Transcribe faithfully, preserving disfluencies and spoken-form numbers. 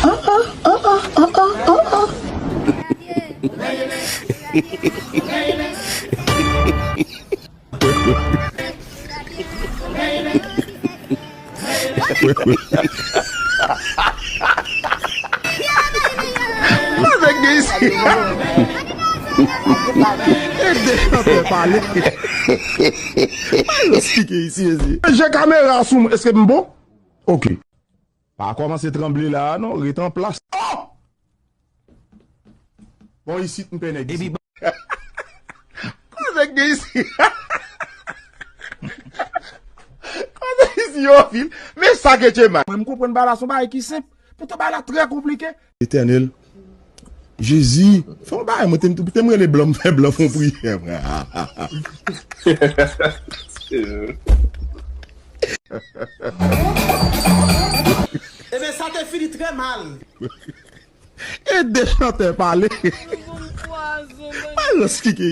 Sa nèg gen isi? Ede chantè pale. Mayo esplike isi, isi. Je kamera sou mwen, èske m bon? Ok. Pa kòmanse tranble la a non, ret an plas. Oh! Bon, isit m pè nèg isi. Koze k gen isi? Koze isi yo fil? Men sa ke Tchema. Mwen, m konprann bagay la, se yon bagay ki senp. Poutan bagay la trè konplike. Etènèl. Jezi, fè yon bagay, mwen te, te m rele blan, m fè blan fè yon priyè. Ebyen, sa te fini trè mal. Ede chantè pale. Mayo esplike